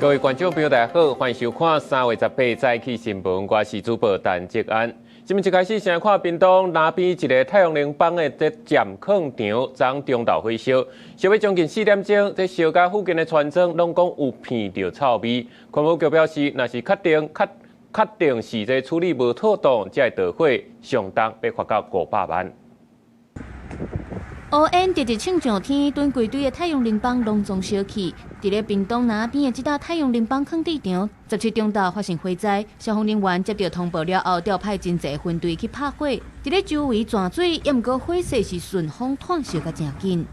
各位觀眾朋友，大家好，歡迎收看3月18早起新聞，我是主播陳哲安。今日一開始先看屏東南邊一个太陽能板的這暫囥場，昨中晝火燒，燒欲將近4點鐘，這燒到附近的村莊攏講有鼻著臭味。環保局表示，若是確定是這處理無妥當，才會導火，上重欲罰到500萬。烏煙直直衝上天，囤規堆的太陽能板攏總燒去。佇咧屏東南邊的這搭太陽能板囥置場，17中晝發生火災，消防人員接到通報了後，調派真濟分隊去拍火。佇咧周圍泉水，猶毋過火勢是順風湠燒甲誠緊。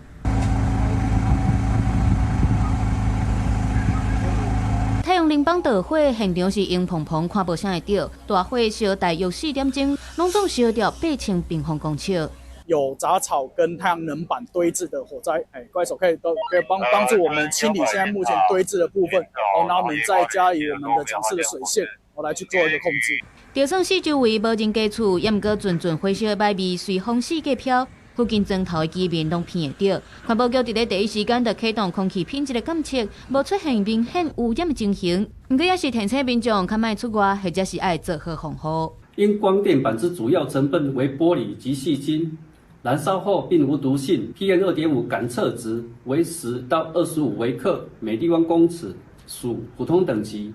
太陽能板著火，現場是煙蓬蓬，看無啥會著。大火燒大約4點鐘，攏總燒掉8000平方公尺。有雜草跟太陽能板堆置的火災，哎，怪手可以都可以幫助我們清理現在目前堆置的部分，哦，那我們再加以我們的強勢的水線，我來去做一個控制。就算四周圍無人家厝，猶毋過陣陣火燒的霾味隨風四界飄，附近磚頭的居民攏鼻會著。環保局佇咧第一時間就啟動空氣品質的監測，無出現明顯污染的情形。毋過也是提醒民眾較莫出外，或者是愛做好防護。因光電板之主要成分為玻璃及矽晶。燃燒後並無毒性，PM2.5感測值為10到25微克每立方公尺，屬普通等級。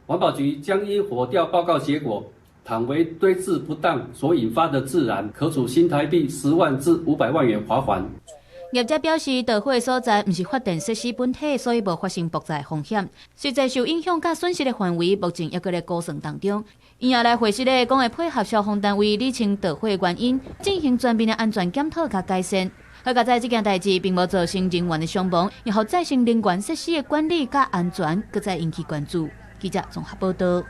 環保局將依火調報告結果，倘為堆置不當所引發的自燃，可處新台幣10萬至500萬元罰鍰。業者表示，著火所在毋是發電設施本體，所以無發生爆炸風險。實際受影響佮損失的範圍，目前猶閣咧估算當中。𪜶也來回釋咧，講會配合消防單位理清著火原因，進行全面的安全檢討佮改善。好佳哉，這件代誌並無造成人員的傷亡，然後再生能源設施的管理佮安全，閣再引起關注。記者綜合報道。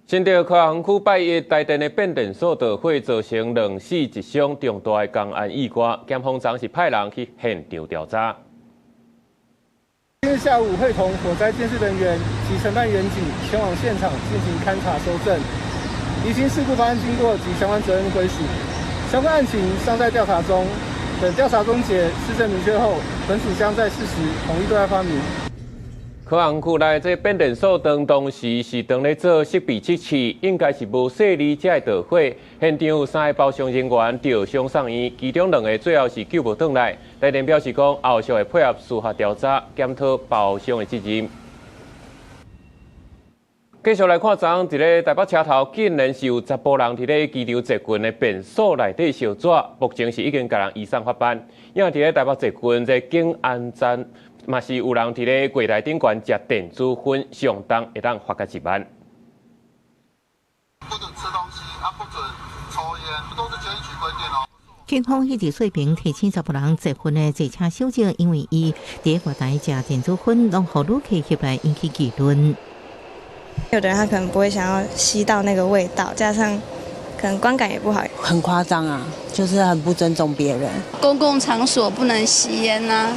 新竹科學園區拜一台電的變電所著火，造成2死1傷重大的工安意外，檢方昨是派人去現場調查。今日下午會同火災鑑識人員及承辦員警前往現場進行勘查搜證，釐清事故發生經過及相關責任歸屬。相關案情尚在調查中，等調查終結、事證明確後，本署將在適時統一對外發明。科學園區內這變電所當時是當咧做設備測試，應該是無細膩才會著火。現場有3個包傷人員著傷送院，其中2個最後是救無轉來。台電表示講，後續會配合司法調查，檢討包傷的責任。繼續來看，昨昏佇咧台北車頭，竟然是有查埔人佇咧機場捷運的便所內底燒紙，目前是已經共人移送法辦。也佇咧台北捷運這景安站，嘛是有人佇咧櫃台頂懸食電子薰，上重會當罰到1萬。不准吃東西，啊，不准抽菸，都是監獄局規定哦。警方彼佇水平提醒查埔人捷運的坐車小姐，因為伊佇櫃台食電子薰，攏予旅客翕來引起議論。有的人他可能不會想要吸到那個味道，加上可能觀感也不好。很誇張啊，就是很不尊重別人。公共場所不能吸菸啊，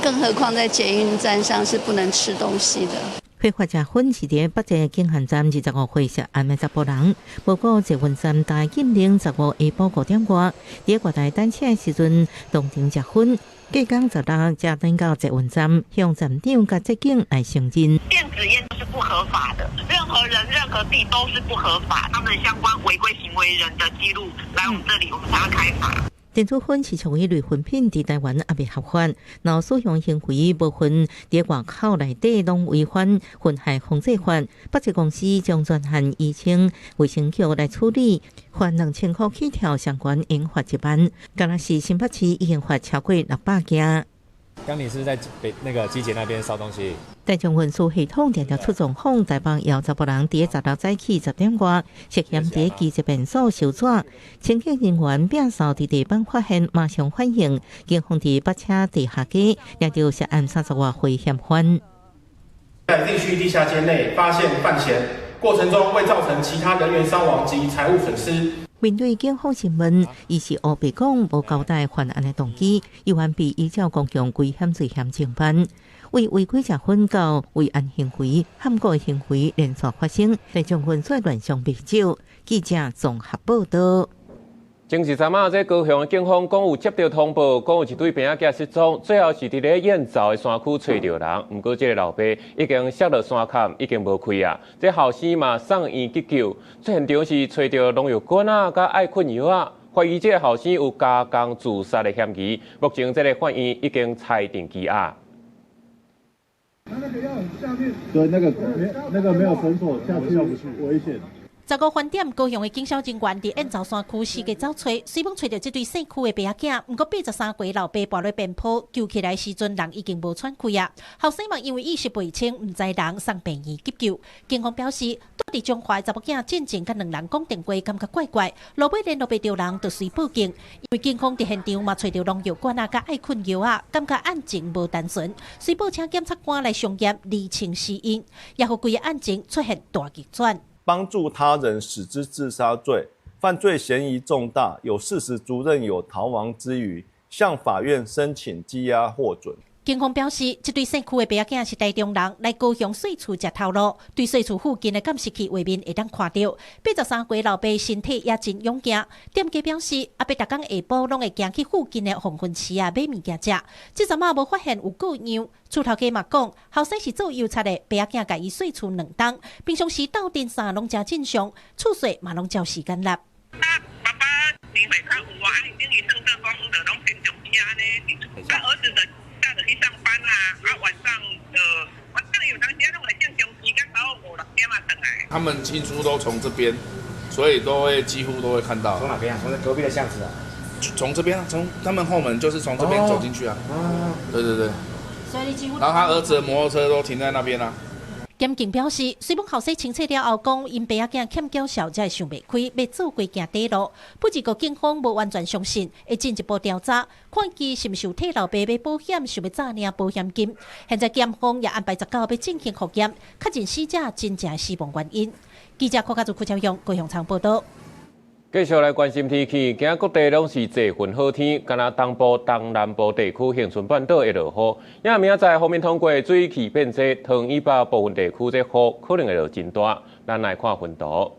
更何況在捷運站上是不能吃東西的。非法食薰是佇北捷景漢站25歲涉案的查埔人，報告捷運站大禁令15下晡5點外，佇櫃台等車的時陣，當場食薰。隔工16才轉到捷運站，向站長佮捷警來承認。電子菸是不合法的，任何人、任何地都是不合法。他們相關違規行為人的記錄來我們這裡，我們才會開罰。電子薰是屬於類薰品，佇台灣猶未合法，然後使用行為部分佇外口內底攏違反薰害防制法。北捷公司將專案移請衛生局來處理，罰2000塊起跳，相關應罰1萬。敢若是新北市已經罰超過600件。剛你是在北那個機捷那邊燒東西。大眾運輸系統定定出狀況，台北有查埔人佇16早起10點外涉嫌佇機捷便所燒紙，清潔人員摒掃佇地板發現，馬上反應，警方佇北車地下街掠著涉案30外歲嫌犯。在地區地下街內發現犯嫌，過程中未造成其他人員傷亡及財物損失。面對警方詢問，伊是烏白講無交代犯案的動機，依然被依照公共危險罪嫌偵辦。為違規食薰到違安行為、譀古行為連續發生，大眾運輸亂象袂少。記者綜合報道。前一阵仔，這高雄的警方講有接到通報，講有一對爸仔囝失蹤，最後是佇咧燕巢的山區揣著人。毋過這个老爸已經摔落山坎，已經無氣啊！這後生嘛送院急救，現場是揣著農藥罐仔佮愛睏藥仔，懷疑這个後生有加工自殺的嫌疑。目前這个法院已經裁定羈押。那個要下面，對，那個沒有繩索下去危險。 15番點，高雄的警消人員佇燕巢山區四界走揣，雖罔揣著這對姓區的爸仔囝，毋過83歲老爸跋落邊坡，救起來時陣人已經無喘氣啊。後生嘛因為意識袂清，毋知人送病院急救。警方表示，住佇彰化的查某囝進前佮兩人講電話，感覺怪怪，落尾聯絡袂著人，就隨報警。因為警方佇現場嘛揣著農藥罐仔佮愛睏藥仔，感覺案情無單純，隨報請檢察官來相驗釐清死因，也予規個案情出現大逆轉。幫助他人使之自殺罪，犯罪嫌疑重大，有事實足認有逃亡之虞，向法院申請羈押獲准。警方表示，這對姓區的爸仔囝是台中人，來高雄稅厝食頭路，對稅厝附近的監視器畫面會當看著。83歲老爸身體也真勇健。店家表示，阿伯逐工下晡攏會行去附近的黃昏市啊買物件食。這陣仔無發現有過樣。厝頭家嘛講，後生是做郵差的，爸仔囝共伊稅厝兩冬，平常時鬥陣啥攏誠正常，厝稅嘛攏照時間納。啊，爸爸，你袂較有啊？你等於算做講就攏平常時按呢，啊兒子的。去上班啊，啊晚上晚上有當時攏會正常時間到5、6點啊轉來。他們進出都從這邊，所以都會幾乎都會看到。從哪邊啊？從隔壁的巷子啊？從這邊啊，從他們後門就是從這邊走進去啊。哦，對對對。所以你幾乎。然後他兒子的摩托車都停在那邊啊。檢警表示，雖罔後生清楚了後，講𪜶爸仔囝欠繳小才會想袂開，欲做雞行短路。不過警方無完全相信，會進一步調查，看伊是毋是有替老爸買保險，想欲詐領保險金。現在檢方也安排19號欲進行複驗，確認死者真正死亡原因。記者柯家祖、柯超勇高雄場報道。繼續來關心天氣，今仔各地攏是濟雲好天，敢若東部、東南部地區恆春半島會落雨。也明仔載鋒面通過，水汽變濟，桃園以北部分地區這雨可能會落真大。咱來看雲圖。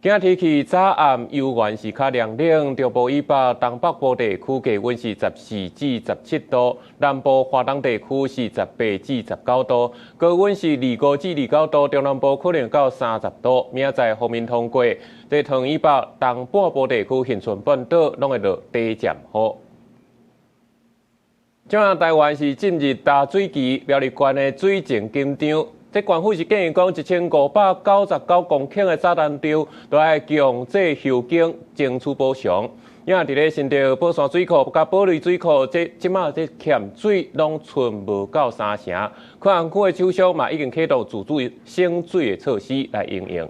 今仔天氣早暗猶原是較涼冷，中部以北、東北部地區低溫是14至17度，南部華東地區是18至19度，高溫是25至29度，中南部可能到30度。明仔載鋒面通過，這桃園以北、東半部地區、恆春半島攏會落短暫雨。這馬台灣是進入大水期，苗栗縣的水情緊張。這縣府是建議講，1599公頃的早單稻都愛強制休耕，爭取補償。也佇咧新竹寶山水庫佮寶瑞水庫，這這馬這欠水攏賰無夠三成。北安區的廠商嘛已經啟動自主省水的措施來因應。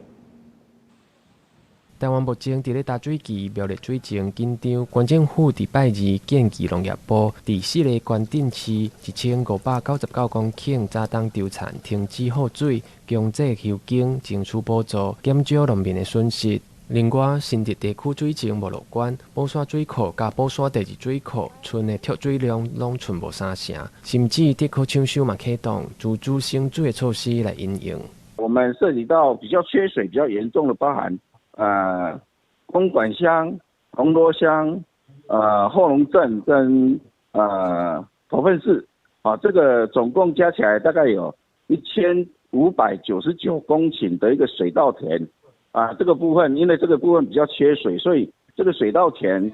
台灣目前佇咧大水期，苗栗水情緊張。縣政府佇拜二建議農業部，佇四个縣鎮市1599公頃早冬稻田停止放水，強制休耕，爭取補助，減少農民的損失。另外，新竹地區水情無樂觀，寶山水庫佮寶山第二水庫賰的蓄水量攏賰無三成，甚至竹科廠商嘛啟動自主省水的措施來因應。我們涉及到比較缺水比較嚴重的，包含公館鄉、銅鑼鄉、後龍鎮跟頭份市，啊，這個總共加起來大概有1599公頃的一個水稻田，啊，這個部分因為這個部分比較缺水，所以這個水稻田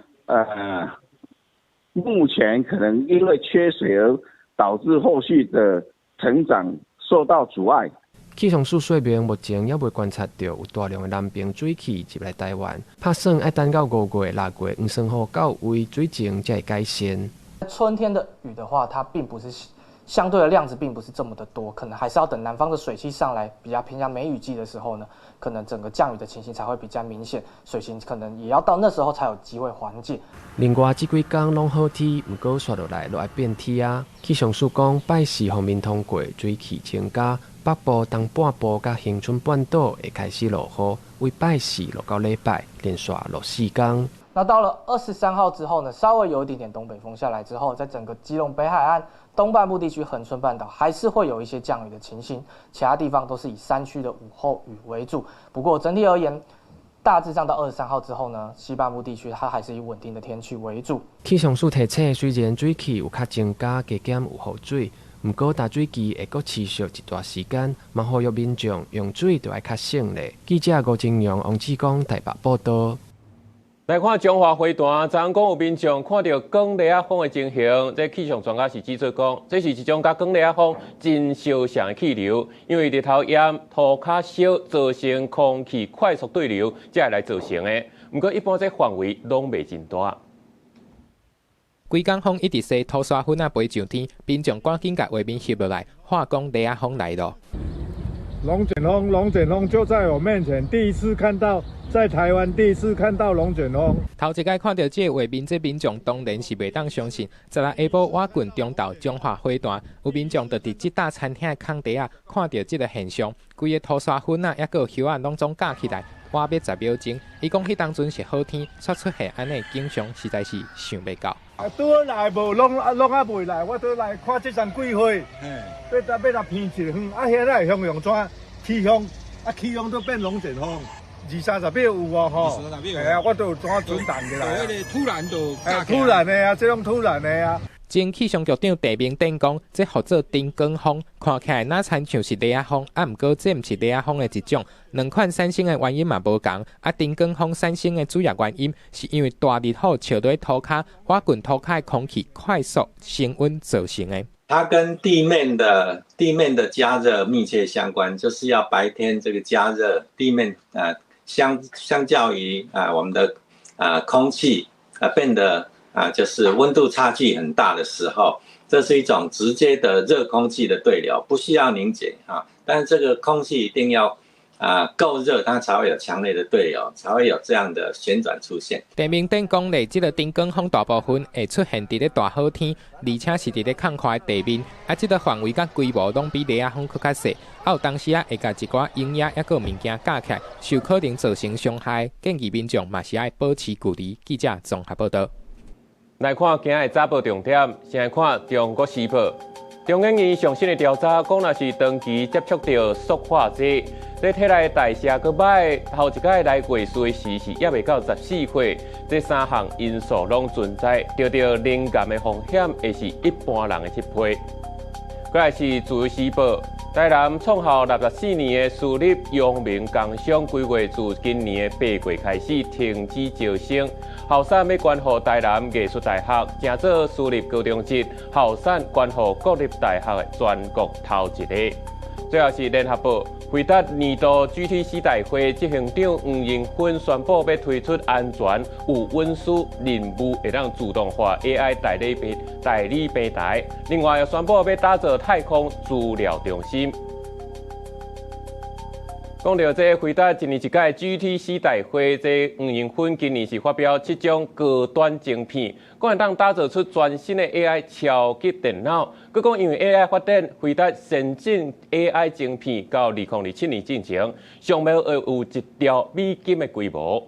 目前可能因為缺水而導致後續的成長受到阻礙。氣象署說明，目前猶未觀察著有大量的南爿水汽入來台灣，拍算愛等到5月、6月黃霜雨到位，水情才會改善。春天的雨的話，它並不是相對的量子並不是這麼的多，可能還是要等南方的水汽上來，比較偏向梅雨季的時候呢，可能整個降雨的情形才會比較明顯，水情可能也要到那時候才有機會緩解。另外，這幾工攏好天，毋過紲落來就愛變天啊。氣象署講，拜四鋒面通過，水汽增加，北部、東半部佮恆春半島會開始落雨，為拜四落到禮拜，連續落4工。那到了23號之後呢，稍微有一點點東北風下來之後，在整個基隆北海岸東半部地區、恆春半島還是會有一些降雨的情形，其他地方都是以山區的午後雨為主。不過整體而言，大致上到23號之後呢，西半部地區它還是以穩定的天氣為主。氣象署提醒，雖然水汽有較增加，加減有雨水，毋過大水期會閣持續一段時間，嘛呼籲民眾用水著愛較省咧。記者吳金陽、王志剛台北報道。來看彰化花壇，昨昏講有民眾看著捲螺仔風的情形，這氣象專家是指出講，這是一種佮捲螺仔風真相像的氣流，因為日頭炎、塗跤燒，造成空氣快速對流，才會來造成的。毋過一般這範圍攏袂真大。規工風一直吹，土沙粉仔飛上天，民眾趕緊共畫面翕落來，喊講螺仔風來囉。龍捲風，龍捲風就在我面前，第一次看到，在台灣第一次看到龍捲風。頭一擺看著這個畫面，這民眾當然是袂當相信。十六下晡倚近中晝彰化花壇，有民眾就佇這搭餐廳的空地仔看著這个現象，規个土沙粉仔抑閣有葉仔攏總架起來，倚欲10秒鐘。伊講彼當陣是好天，煞出現按呢景象，實在是想袂到。啊，拄好來無，攏啊攏猶未來，我拄來看這層幾歲，欲來欲來偏一遠，啊，遐來向陽怎起風，啊起風都變龍捲風。二三十秒有哦吼，係啊，我都有怎存檔起來。彼个突然就，突然的啊，這種突然的啊。前氣象局長鄭明典講，這號做頂捲風，看起來若親像是螺仔風，啊，毋過這毋是螺仔風的一種。兩款產生的原因嘛無仝。啊，頂捲風產生的主要原因，是因為大日雨照佇塗跤，倚近塗跤的空氣快速升溫造成的。它跟地面的加熱密切相關，就是要白天這個加熱地面，相較於我們的空氣變得就是溫度差距很大的時候，這是一種直接的熱空氣的對流，不需要凝結啊。但是這個空氣一定要夠熱，它才會有強烈的對流，才會有這樣的旋轉出現。鄭明典講咧，這个頂捲風大部分會出現佇咧大好天，而且是佇咧空曠的地面，啊，這个範圍佮規模攏比螺仔風閣較細，啊，有當時仔會共一寡營業抑閣物件架起來，受可能造成傷害，建議民眾嘛是愛保持距離。記者綜合報導。來看今日早報重點，先來看《中國時報》。中研院上新的調查講，若是長期接觸著塑化劑，這體內代謝閣䆀，頭一擺來月事時是猶未到14歲，這三項因素攏存在，著著乳癌的風險會是一般人的7倍。過來是《自由時報》，台南創校64年的私立陽明工商，規劃自今年的8月開始停止招生。校產欲捐予台南藝術大學，成做私立高中職，校產捐予國立大學的全國頭一个。最後是聯合報，輝達年度 GTC 大會執行長黃仁勳宣布，欲推出安全、有隱私、任務會當自動化 AI 代理平台。另外，又宣布欲打造太空資料中心。講著這輝達一年一屆 GTC 大會，這黃仁勳今年是發表七種高端晶片，講會當打造出全新的 AI 超級電腦。閣講因為 AI 發展，輝達先進 AI 晶片到2027年進前，上無會有1兆美金的規模。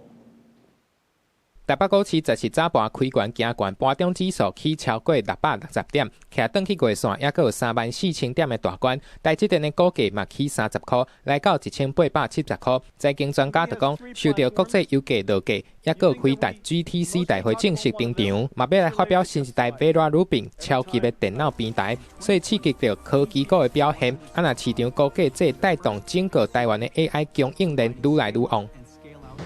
台北股市十七早盤開懸行懸，盤中指數起超過660點，徛轉去月線，抑閣有34,000點的大關。台積電的股價嘛起30箍，來到1870箍。財經專家就講，受著國際油價落價，抑閣輝達 GTC 大會正式登場，嘛欲來發表新一代 Vera Rubin 超級的電腦平台，所以刺激著科技股的表現。啊，若市場估計這帶動整個台灣的 AI 供應鏈愈來愈旺。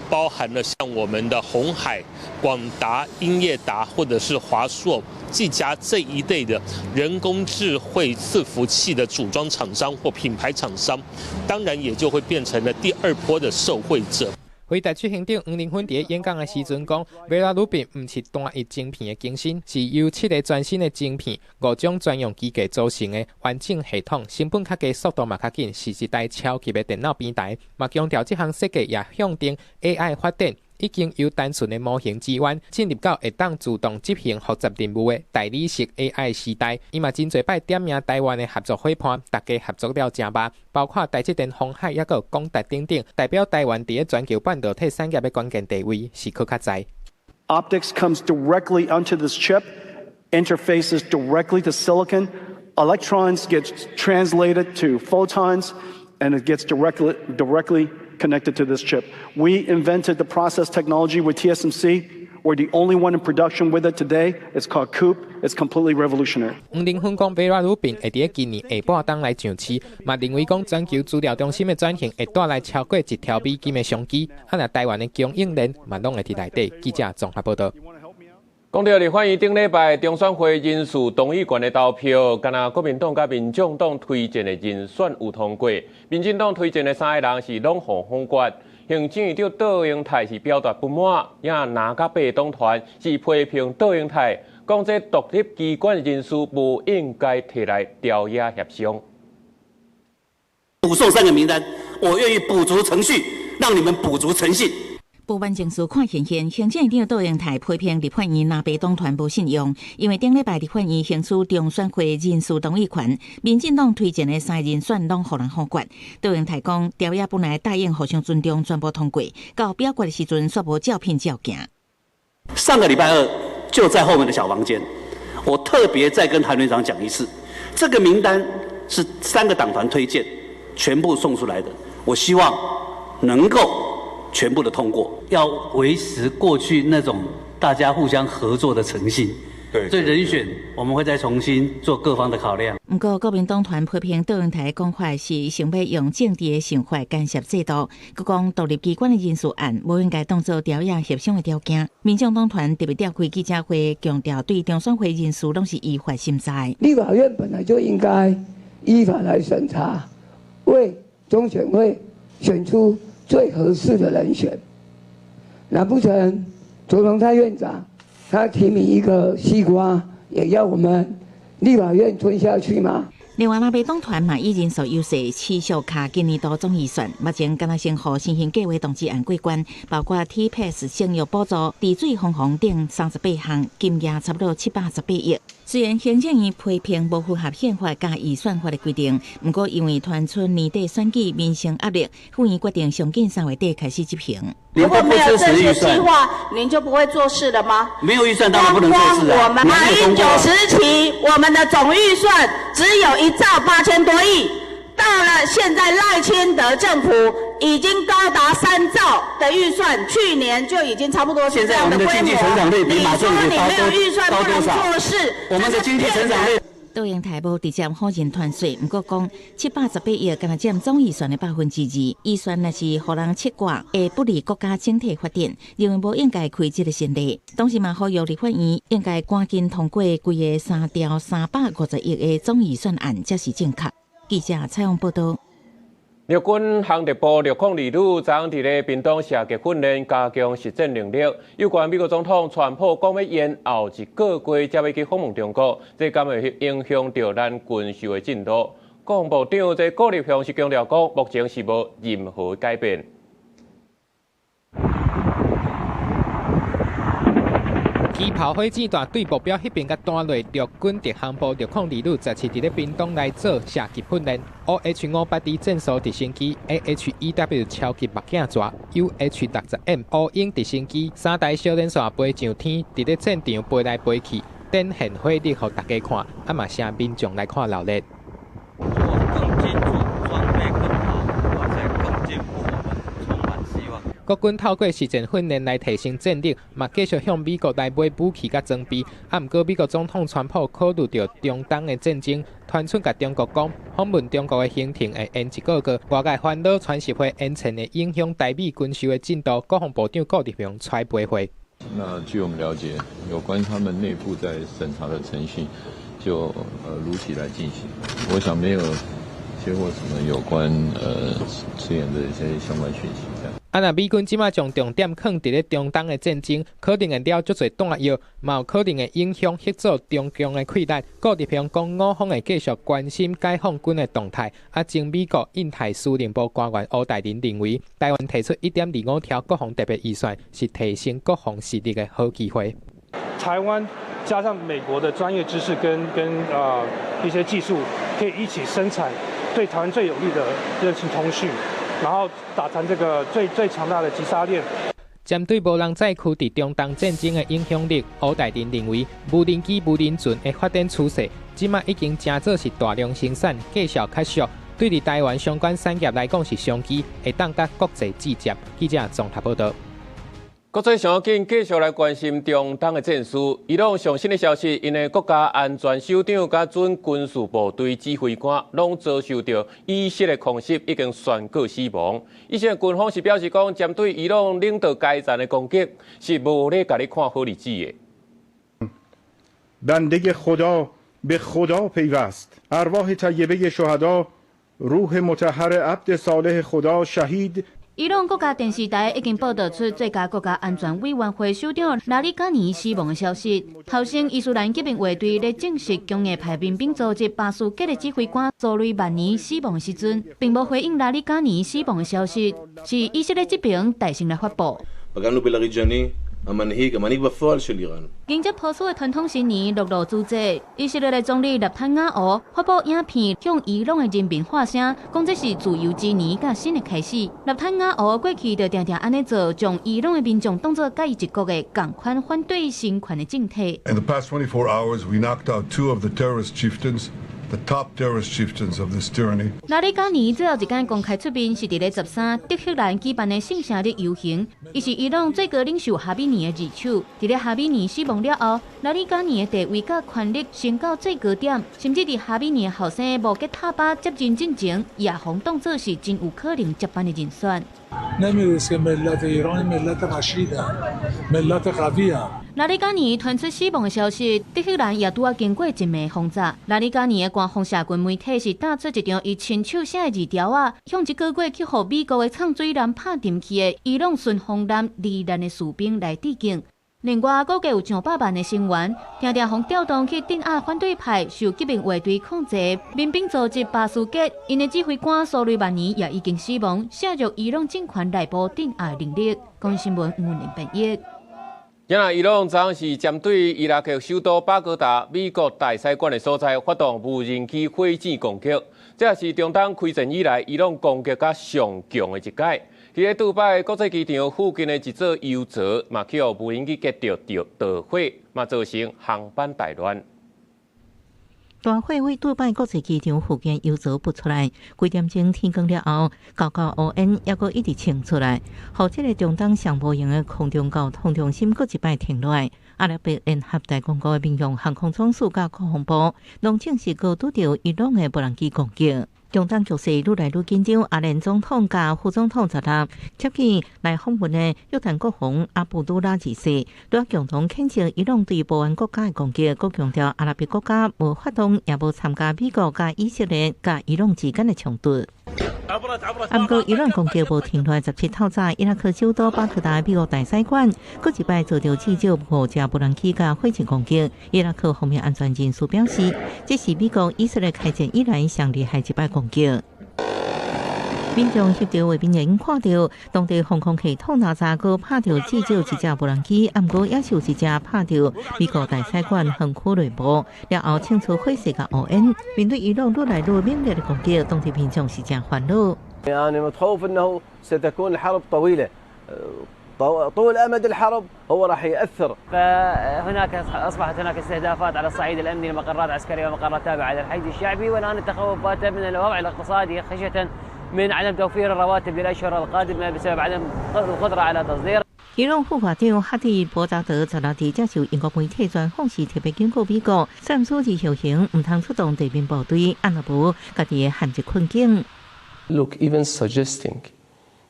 包含了像我們的鴻海、廣達、英業達，或者是華碩、技嘉這一類的人工智慧伺服器的組裝廠商或品牌廠商，當然也就會變成了第二波的受惠者。輝達執行長黃仁勳佇演講的時陣講，Vera Rubin 毋是單一晶片的更新，是由七个全新的晶片、五種專用機械組成的完整系統，成本較低，速度嘛較緊，是一台超級的電腦平台。嘛強調這項設計也向定 AI 發展已經由單純的模型支援，進入到會當自動執行複雜任務的代理式 AI 時代。伊嘛真濟擺點名台灣的合作夥伴，大家合作了誠密，包括台積電、鴻海，抑閣廣達等等，代表台灣佇咧全球半導體產業的關鍵地位是閣較在。 Optics comes directly onto this chip, interfaces directly to silicon. Electrons get translated to photons, and it gets directly connected to this chip. We invented the process technology with TSMC. We're the only one in production with it today. It's called COUPE. It's completely revolutionary. 黃仁勳講，微軟魯賓會佇今年下半冬來上市，嘛認為講全球資料中心的轉型會帶來超過1兆美金的商機。啊，若台灣的供應鏈嘛攏會佇內底。記者綜合報導。講到立法院頂禮拜中選會人事動議權的投票，敢若國民黨佮民眾黨推薦的人選有通過，民進黨推薦的三个人是攏予否決。行政院長卓榮泰是表達不滿，也藍佮白黨團是批評卓榮泰，講這獨立機關人士無應該提來朝野協商。補送三個名單，我願意補足程序，讓你們補足誠信。不完情緒看現現，行政院長卓榮泰批評立法院藍白黨團無信用，因為頂禮拜立法院行使中選會人事動議權，民進黨推薦的三人選攏予人否決。卓榮泰講，朝野本來答應互相尊重，全部通過，到表決的時陣煞無照片照行。上個禮拜二就在後面的小房間，我特別再跟韓院長講一次，這個名單是三個黨團推薦，全部送出來的，我希望能夠全部的通過，要維持過去那種大家互相合作的誠信。對，所以人選我們會再重新做各方的考量。毋過國民黨團批評卓榮泰講法是想欲用政治的想法干涉制度，閣講獨立機關的人事案無應該當做朝野協商的條件。民眾黨團特別召開記者會，強調對中選會人事攏是依法審查。立法院本來就應該依法來審查，為中選會選出最合適的人選，難不成卓榮泰院長他提名一個西瓜，也要我們立法院吞下去嗎？另外，藍白黨團嘛以人數優勢持續卡今年度總預算，目前敢若先予先行計畫動議案過關，包括 T-Pass 生育補助、治水防洪等38項，金額差不多718億。雖然行政院批評無符合憲法佮預算法的規定，毋過因為傳出年底選舉民生壓力，府院決定上緊3月底開始執行。如果沒有這些計劃，您就不會做事了嗎？沒有預算當然不能做事啊。我們馬英九時期，我們的總預算只有1兆8000多億，到了現在賴清德政府已經高達3兆的預算，去年就已經差不多是這樣的規模。現在我們的經濟成長率比馬政府你說你沒有預算不能做事，我們的經濟成長率。卓榮泰無直接否認團稅，毋過講718億，敢若佔總預算的2%，預算若是予人切割，會不利國家整體發展，認為無應該開這個先例。同時嘛，呼籲立法院應該趕緊通過規个3兆350億的總預算案，才是正確。記者採訪報導。陸軍航特部陸空二旅昨昏佇咧屏東射擊訓練，加強實戰能力。有關美國總統川普講欲延後一個月才欲去訪問中國，這敢會影響著咱軍售的進度？國防部長這顧立雄是強調講，目前是無任何改變。機炮火箭彈對目標彼邊共彈落，陸軍特航部陸空二旅17佇咧屏東來做射擊訓練。OH-58D 戰術直升機、AH-1W 超級目鏡蛇、UH-60M 烏鷹直升機三台小連線飛上天，佇咧戰場飛來飛去，展現火力予大家看，啊嘛請民眾來看鬧熱。更精準，裝備更好，而且更進步，我們充滿希望。國軍透過實戰訓練來提升戰力，嘛繼續向美國來買武器佮裝備。啊，毋過美國總統川普考慮著中東的戰爭，傳出共中國講，訪問中國的行程會延一個月。外界煩惱川習會延遲會影響台美軍售的進度。國防部長顧立雄揣陪會。那據我們了解，有關他們內部在審查的程序，就如期來進行。我想沒有接獲什麼有關遲延的一些相關訊息。這樣。啊，若美軍這馬將重點放佇咧中東的戰爭，可能會了足濟彈藥，嘛有可能會影響協助中共的氣力。顧立雄講，我方會繼續關心解放軍的動態。啊，前美國印太司令部官員吳大林認為，台灣提出1.25兆國防特別預算，是提升國防實力的好機會。台灣加上美國的專業知識跟一些技術，可以一起生產對台灣最有利的熱情通訊。然後打成這個最最強大的擊殺鏈。針對無人載區佇中東戰爭的影響力，吳大林認為，無人機、無人船的發展趨勢，這馬已經成做是大量生產，價數較俗，對佇台灣相關產業來講是商機，會當佮國際對接。記者綜合報道。國際上緊繼續來關心中東的戰事。伊朗上新的消息，𪜶的國家安全首長佮準軍事部隊指揮官攏遭受著以色列空襲，已經宣告死亡。以色列軍方是表示講，針對伊朗領導階層的攻擊是無咧共你看好日子的。 بنده خدا به خدا پیوست ارواح طیبه شهدا روح مطهر عبد صالح خدا شهید 伊朗國家電視台已經報道出最高國家安全委員會首長拉里加尼死亡的消息。頭先，伊斯蘭革命衛隊咧證實強硬派民兵組織巴斯傑的指揮官蘇雷曼尼死亡的時陣，並無回應拉里加尼死亡的消息，是以色列這邊代先來發布。迎接波斯的傳統新年陸路主宰，以色列的總理納坦雅胡發布影片，向伊朗的人民發聲，講這是自由之年佮新的開始。納坦雅胡過去就定定按呢做，將伊朗的民眾當做佮伊一國的仝款反對神權的政體。 In the past 24 hours, we knocked out two of the terrorist chieftains. The top terrorist chieftains of this tyranny. 拉里加尼最後一擺公開出面是佇咧13德黑蘭舉辦的聖城日遊行，伊是伊朗最高領袖哈米尼的二手。佇咧哈米尼死亡了後，拉里加尼的地位佮權力升到最高點，甚至佇哈米尼的後生穆傑塔巴接任進前，伊也予當做是真有可能接班的人選。نمیدونست که ملت ایران ملت رشیدن ملت قوی 拉里加尼傳出死亡的消息，德黑蘭也拄仔經過一暝轟炸。拉里加尼的官方社群媒體是打出一張伊親手寫的字條仔，向這個月去予美國的藏水艦拍沉去的伊朗順風艦罹難的士兵來致敬。另外，估計有上百萬的成員，定定予調動去鎮壓反對派，受革命衛隊控制民兵組織巴斯傑，𪜶的指揮官蘇雷曼尼也已經死亡，削弱伊朗政權內部鎮壓能力。公視新聞吳林編譯。今仔伊朗昨是針對伊拉克首都巴格達美國大使館的所在發動無人機火箭攻擊，這也是中東開戰以來伊朗攻擊較上強的一擺。佇咧杜拜國際機場附近的一座油槽，嘛去予無人機擊著著火，嘛造成航班大亂。大火佇杜拜國際機場附近油槽噴出來，幾點鐘天光了後，厚厚烏煙猶閣一直衝出來，予這个中東上無閒的空中交通中心閣一擺停落來。阿拉伯聯合大公國的民用航空總署佮國防部，攏證實閣拄著伊朗的無人機攻擊。中東局勢愈來愈緊張，阿聯總統佮副總統十六接見來訪問的約旦國王阿卜杜拉二世，拄共同譴責伊朗對波灣國家的攻擊，閣強調阿拉伯國家無發動也無參加美國佮以色列佮伊朗之間的衝突。毋過伊朗攻擊無停落來，17透早，伊拉克首都巴格達美國大使館，閣一擺遭著至少五架無人機佮火箭攻擊。伊拉克方面安全人士表示，這是美國以色列開戰以來上厲害一擺攻擊。民眾翕著畫面，看著當地防空系統哪早閣拍著至少一架無人機，毋過也是有一隻拍著美國大使館園區內部，了後衝出火勢佮烏煙。面對伊朗愈來愈猛烈的攻擊，當地民眾是誠煩惱。 أنا متخوف أنه ستكون الحرب طويلة طول أمد الحرب هو راح يأثر. فهناك أصبحت هناك استهدافات على الصعيد الأمني لمقرات عسكرية ومقرات تابعة للحشد الشعبي، والآن التخوف بات من الوضع الاقتصادي خشية من عدم توفير الرواتب للأشهر القادمة بسبب عدم القدرة على تصدير. 伊朗副外長哈蒂博扎德十六佇接受英國媒體專訪時，特別警告美國，暫時而行，毋通出動地面部隊，按若無，家己會陷入困境。 Look, even suggesting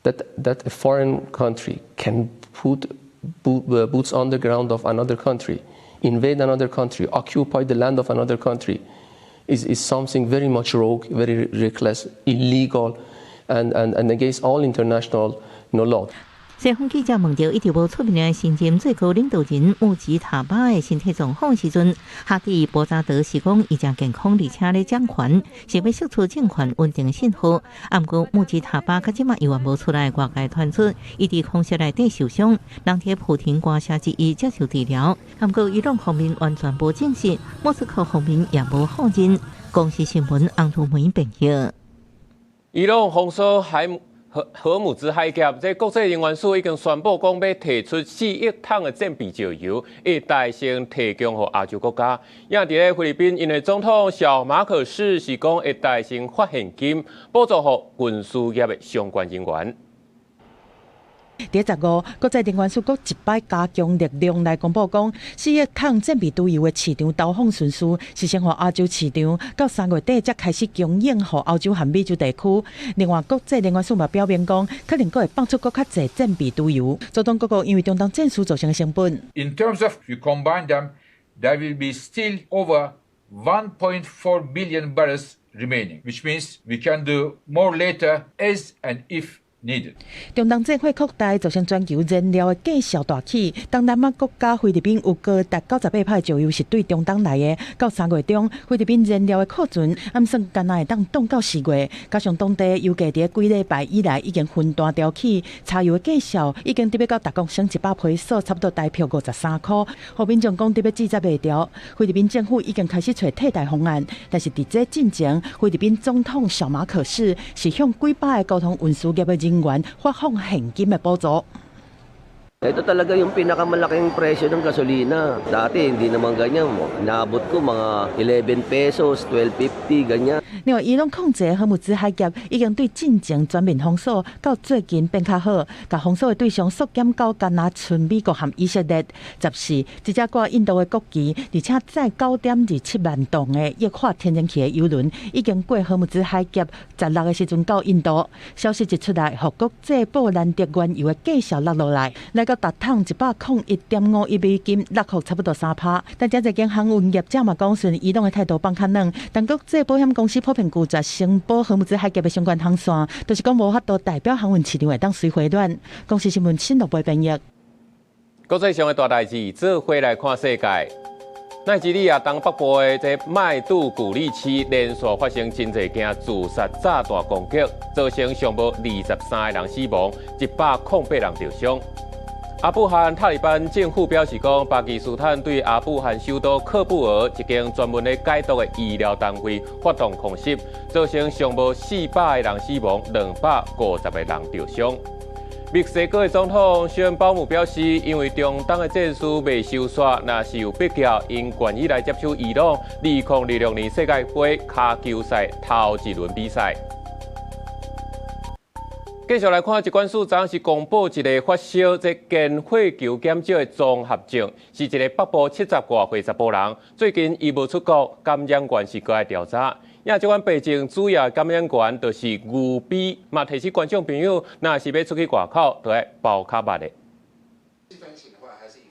that a foreign country can put boots on the ground of another country, invade another country, occupy the land of another country, is something very much rogue, very reckless, illegal, and against all international law. 西方記者問著一直無出面的新任最高領導人穆吉塔巴的身體狀況時陣，哈蒂博扎德是講伊誠健康，而且咧掌權，是欲釋出政權穩定的信號。毋過穆吉塔巴到這馬猶原無出來，外界傳出伊佇空襲內底受傷，人佇普廷關社之一接受治療。毋過伊朗方面完全無證實，莫斯科方面也無否認。公視新聞洪如梅編譯。伊朗封鎖海。荷姆茲海峽，這國際能源署已經宣布講，欲提出4億桶的戰備石油，會代先提供予亞洲國家。也佇咧菲律賓，𪜶的總統小馬可仕是講會代先發現金，補助予運輸業的相關人員。佇15，國際能源署閣一擺加強力量來公布講，4億桶戰備石油的市場投放順序是先予亞洲市場，到3月底才開始供應予歐洲和美洲地區。另外，國際能源署嘛表明講，可能閣會放出閣較濟戰備石油。阻擋各國因為中東戰事造成的成本。 In terms of you combine them, there will be still over 1.4 billion barrels remaining, which means we can do more later as and if needed. 中東戰火擴大，造成全球燃料的價數大起。東南亞國家菲律賓有高達98%的石油是對中東來的。到3月中，菲律賓燃料的庫存按算干焦會當凍到4月。加上當地油價佇幾禮拜以來已經分段調起，柴油的價數已經直欲到逐公升100披索，差不多台票53箍。予民眾講直欲節節袂牢。菲律賓政府已經開始揣替代方案，但是佇這進前，菲律賓總統小馬可仕是向幾百个交通運輸業的人員發放現金的補助。 Ito talaga yung pinakamalaking presyo ng gasolina. Dati hindi naman ganyan. Inaabot ko mga 11 pesos, 12.50, ganyan. 另外，伊朗控制荷姆茲海峽已經對進前全面封鎖，到最近變較好，共封鎖的對象縮減到干焦賰美國和以色列。14，一隻掛印度的國旗，而且載9.27萬噸的液化天然氣的油輪，已經過荷姆茲海峽，16的時陣到印度。消息一出來，予國際布蘭德原油的價數落落來，來到逐桶101.51美金，落幅差不多3趴。但這間航運業者嘛講，雖然伊朗的態度放較軟，但國際保險公司普遍拒絕承保荷姆茲海峽的相關航線，就是講無法度代表航運市場會當隨回暖。公視新聞新樂貝編譯。國際上的大代誌，做伙來看世界。奈及利亞東北部的這麥杜古利市連續發生真濟件自殺炸彈攻擊，造成上無23個人死亡，108人受傷。阿富汗塔利班政府表示講，巴基斯坦對阿富汗首都喀布爾一間專門咧解毒的醫療單位發動空襲，造成上無400個人死亡，250個人受傷。墨西哥的總統宣鮑姆表示，因為中東的戰事未收煞，若是有必要，𪜶願意來接手伊朗2026年世界盃跤球賽頭一輪比賽。繼續來看，疾管署昨昏是公布一个發燒這間血球減少的綜合症，是一个北部70外歲查埔人，最近伊無出國，感染源是閣愛調查。也這款病症主要感染源就是牛逼，嘛提醒觀眾朋友，若是欲出去外口，都愛包較密的。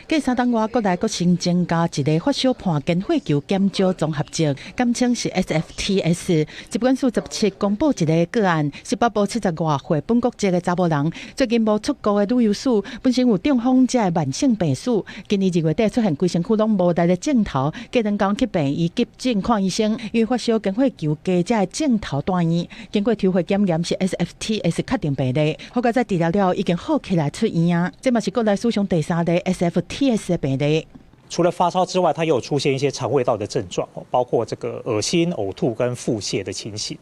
過3冬外，國內閣新增加一个發燒伴間血球減少綜合症，簡稱是 SFTS。疾管署17公布一个個案，是北部70外歲本國籍的查某人，最近無出國的旅遊史，本身有中風這个慢性病史。今年2月底出現規身軀攏無力的症頭，過兩工去病院急診看醫生，因為發燒間血球低這个症頭住院，經過抽血檢驗是 SFTS 確定病例，好佳哉治療了已經好起來出院啊！這嘛是國內史上第三例 SFTS 的病例。除了發燒之外，它又有出現一些腸胃道的症狀，包括這個噁心、嘔吐跟腹瀉的情形。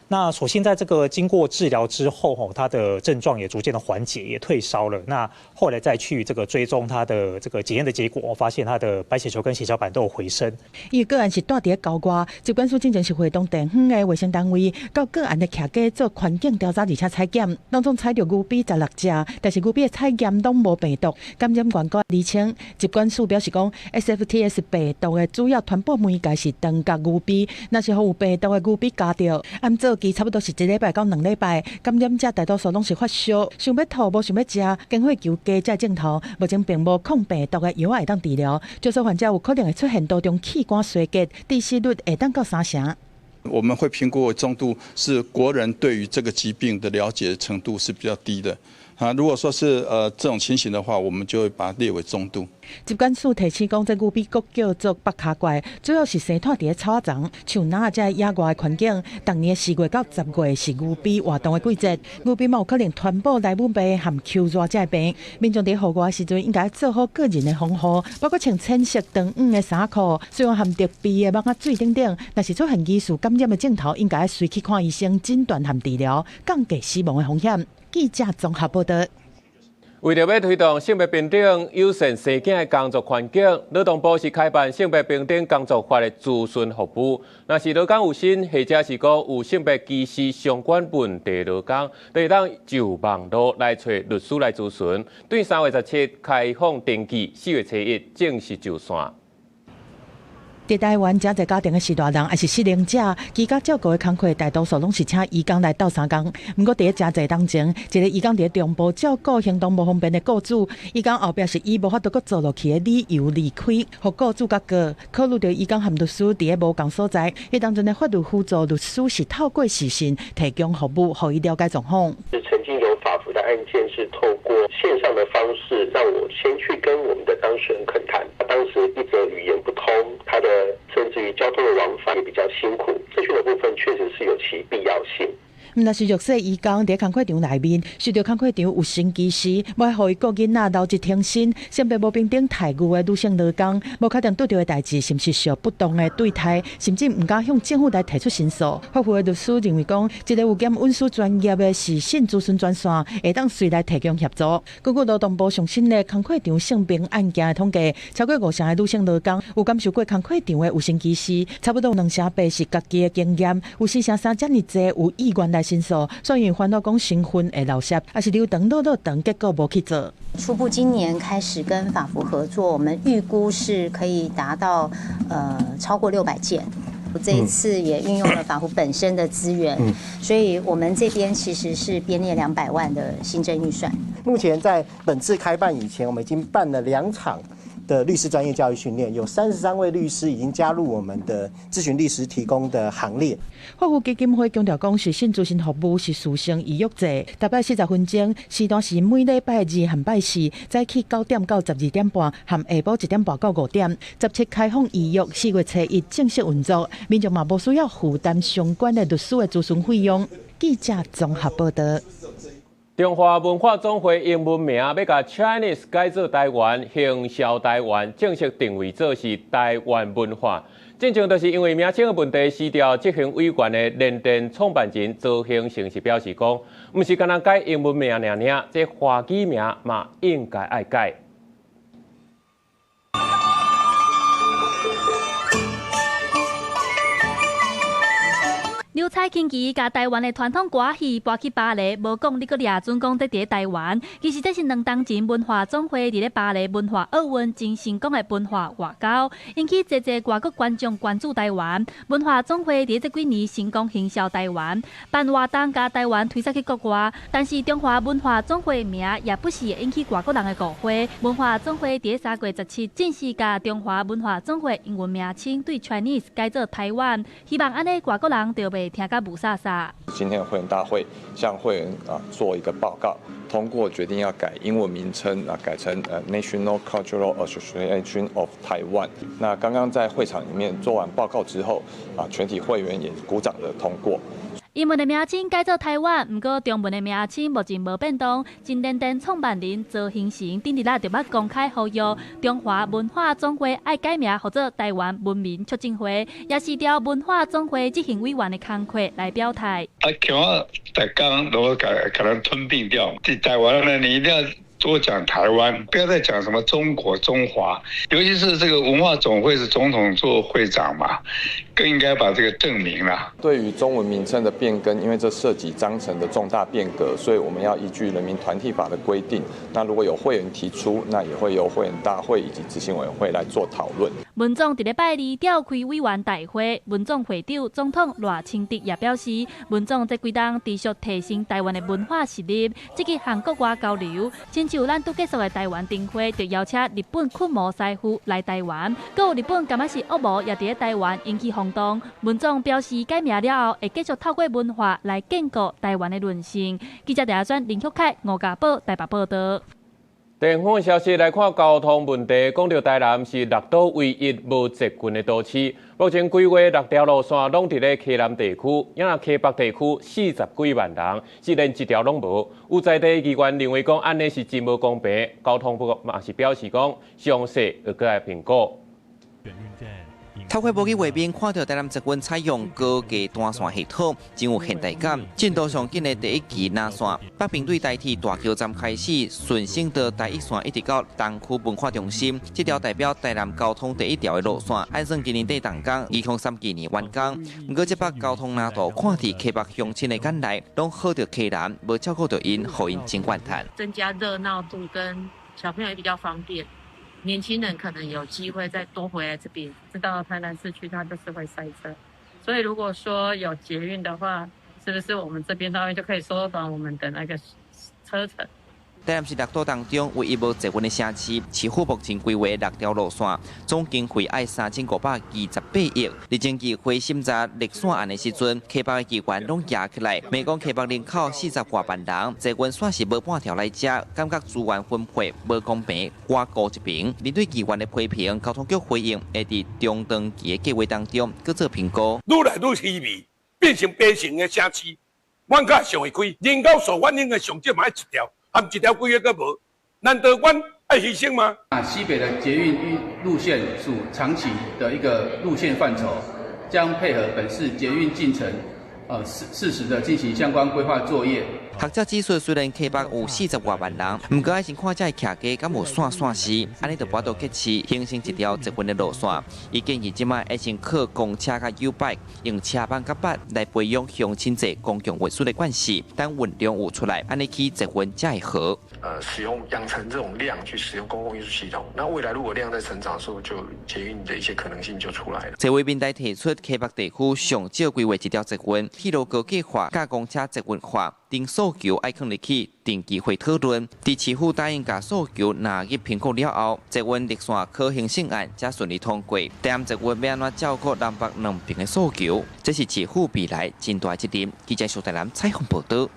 那所幸在這個經過治療之後，吼，他的症狀也逐漸的緩解，也退燒了。那後來再去這個追蹤他的這個檢驗的結果，發現他的白血球跟血小板都有回升。伊個案是蹛佇咧郊外，疾管署進前是會同地方的衛生單位到個案的徛家做環境調查，而且採檢，當中採著牛逼16隻，但是牛逼的採驗攏無病毒。感染源閣釐清，疾管署表示講，SFTS 病毒的主要傳播媒介是腸共牛逼，若是予有病毒的牛逼咬著，按早期差不多是一禮拜到2禮拜，感染者大多數攏是發燒，想欲吐，無想欲食，間血球低這症頭，目前並無抗病毒的藥會當治療，少數患者有可能會出現多重器官衰竭，致死率會當到3成。我們會評估中度，是國人對於這個疾病的了解程度是比較低的。啊，如果說是這種情形的話，我們就會把它列為中度。疾管署提醒講，這牛比閣叫做北跤怪，主要是生湠佇咧草仔叢、樹林這野外的環境。逐年4月到10月是牛比活動的季節，牛比嘛有可能傳播萊姆病和秋熱這病。民眾佇戶外時陣應該做好個人的防護，包括穿淺色長黃的衫褲，雖然含特備的網仔水等等。若是出現疑似感染的症頭，應該隨去看醫生診斷和治療，降低死亡的風險。記者綜合報道。為著欲推動性別平等、友善生囝的工作環境，勞動部是開辦性別平等工作法的諮詢服務。若是勞工有薪，或者是講有性別歧視相關問題，勞工就會當就網路來揣律師來諮詢。對3月17開放登記，4月初1正式就線。佇台灣，誠濟家庭的序大人，抑是失能者，居家照顧的工課，大多數攏是請移工來鬥相共。毋過，佇咧誠濟冬前，一個移工佇咧中部照顧行動無方便的雇主，移工後壁是以無法度閣做落去的理由離開，予雇主共告。考慮著移工和律師佇咧無仝所在，彼當陣的法律輔助律師是透過視訊提供服務，予伊了解狀況。是曾經有法扶的案件，是透過線上的方式，讓我先去跟我們的當事人懇談。當時一則語言不通，他的甚至於交通的往返也比較辛苦，諮詢的部分確實是有其必要性。毋但是弱勢移工佇工課場內面，受著工課場有薪歧視，無愛予伊顧囡仔留職停薪，性別無平等待遇的女性勞工，無確定拄著的代誌是毋是受不當的對待，甚至毋敢向政府來提出申訴。法扶的律師認為講，這個有兼文書專業的視訊諮詢專線，會當隨來提供協助。根據勞動部上新的工課場性平案件的統計，超過5成的女性勞工有感受過工課場的有薪歧視，差不多2.8成是家己的經驗，有4.3成遮爾濟有意願來申訴，所以煩惱講身份會流失，抑是留長落落長，結果無去做。初步今年開始跟法扶合作，我們預估是可以達到超過600件。這一次也運用了法扶本身的資源，所以我們這邊其實是編列200萬的新增預算。目前在本次開辦以前，我們已經辦了2場的律師專業教育訓練，有33位律師已經加入我們的諮詢律師提供的行列。法扶基金會強調講，視訊諮詢服務是事先預約制，大概40分鐘，時段是每禮拜二和拜四，早起9點到12點半，和下晡1點半到5點。17開放預約，4月初1正式運作，民眾嘛無需要負擔相關的律師的諮詢費用。記者綜合報道。中華文化總會英文名欲共 Chinese 改做台灣，行銷台灣，正式定位做是台灣文化。進前就是因為名稱的問題，辭掉執行委員的聯電創辦人曹興誠是表示講，毋是干焦改英文名爾爾，這華語名嘛應該愛改。劉彩輕奇共台灣的傳統歌戲搬去巴黎，無講你閣掠準講佇咧台灣。其實這是兩冬前文化總會佇咧巴黎文化奧運真成功的文化外交，引起濟濟外國觀眾關注台灣。文化總會佇這幾年成功行銷台灣，辦活動共台灣推出去國外。但是中華文化總會名也不是會引起外國人的誤會。文化總會佇3月17正式共中華文化總會英文名稱對 Chinese 改做台灣，希望按呢外國人就袂聽甲霧煞煞。今天的會員大會向會員做一個報告，通過決定要改英文名稱啊，改成National Cultural Association of Taiwan。那剛剛在會場裡面做完報告之後啊，全體會員也鼓掌的通過。英文的名稱改做台灣，毋過中文的名稱目前無變動。新聯電創辦人曹興誠頂日仔就捌公開呼籲，中華文化總會愛改名，號做台灣文明促進會，也是調文化總會執行委員的工課來表態。啊，恐怕逐工攏共咱吞併掉。佇台灣呢，你一定要多講台灣，不要再講什麼中國、中華，尤其是這個文化總會是總統做會長嘛，更應該把這個正名啦。對於中文名稱的變更，因為這涉及章程的重大變革，所以我們要依據人民團體法的規定。那如果有會員提出，那也會由會員大會以及執行委員會來做討論。文總佇禮拜二召開委員大會，文總會長總統賴清德也表示，文總這幾冬持續提升台灣的文化實力，積極向國外交流。親像咱拄結束的台灣燈會，就邀請日本驅魔師傅來台灣，閣有日本敢若是惡魔也佇咧台灣引起轟動。文總表示，改名了後，會繼續透過文化來建構台灣的韌性。記者鄭阿林旭凱、吳家寶台北報導。地方消息來看交通問題，講著台南是六都唯一無捷運的都市。目前規劃六條路線攏佇咧溪南地區，抑溪北地區40幾萬人，是連一條攏無。有在地議員認為講，按呢是真無公平。交通部嘛是表示講，詳細會閣來評估。透過無去畫面，看著台南捷運採用高架單線系統，真有現代感。進度上緊的第一期南線，北平對台鐵大橋站開始，順省道台一線一直到東區文化中心，這條代表台南交通第一條的路線，按算今年底動工，2039年完工。毋過這筆交通難度，看佇溪北鄉親的眼內，攏好著溪南，無照顧著𪜶，予𪜶真怨嘆。增加熱鬧度，跟小朋友也比較方便。年輕人可能有機會再多回來這邊。知道台南市區它就是會塞車，所以如果說有捷運的話，是不是我們這邊那邊就可以縮短我們的那個車程？台南是六都當中唯一無捷運的城市，市府目前規劃六條路線，總經費愛3528億。日前議會審查立線案的時陣，溪北的議員攏舉起來，罵講溪北人口40外萬人，捷運線是無半條來遮，感覺資源分配無公平，我顧一邊。面對議員的批評，交通局回應會佇中長期的計劃當中閣做評估。愈來愈稀微，變成百姓的城市，阮較想會開，人口數阮應該上少嘛愛一條。一條規個閣無，難道阮愛犧牲嗎？啊，西北的捷運路線屬長期的一個路線範疇，將配合本市捷運進程，適時的進行相關規劃作業。學者指出，雖然溪北有40外萬人，毋過愛先看這个徛家敢有線線時，按呢就無法度結市形成一條捷運的路線。伊建議這擺愛先靠公車佮 YouBike，用車網佮轆來培養鄉親坐公共運輸的慣勢，等運量有出來，按呢起捷運才會好。使用養成這種量去使用公共運輸系統，那未來如果量在成長的時候，就捷運的一些可能性就出來了。這位民代提出，溪北地區上少規劃一條捷運，鐵路高架化、佮公車捷運化，等訴求愛囥入去定期會討論。佇市府答應共訴求納入評估了後，捷運綠線可行性案才順利通過。台南捷運欲按怎照顧南北兩邊的訴求，這是市府未來真大責任。記者蘇台南採訪報導。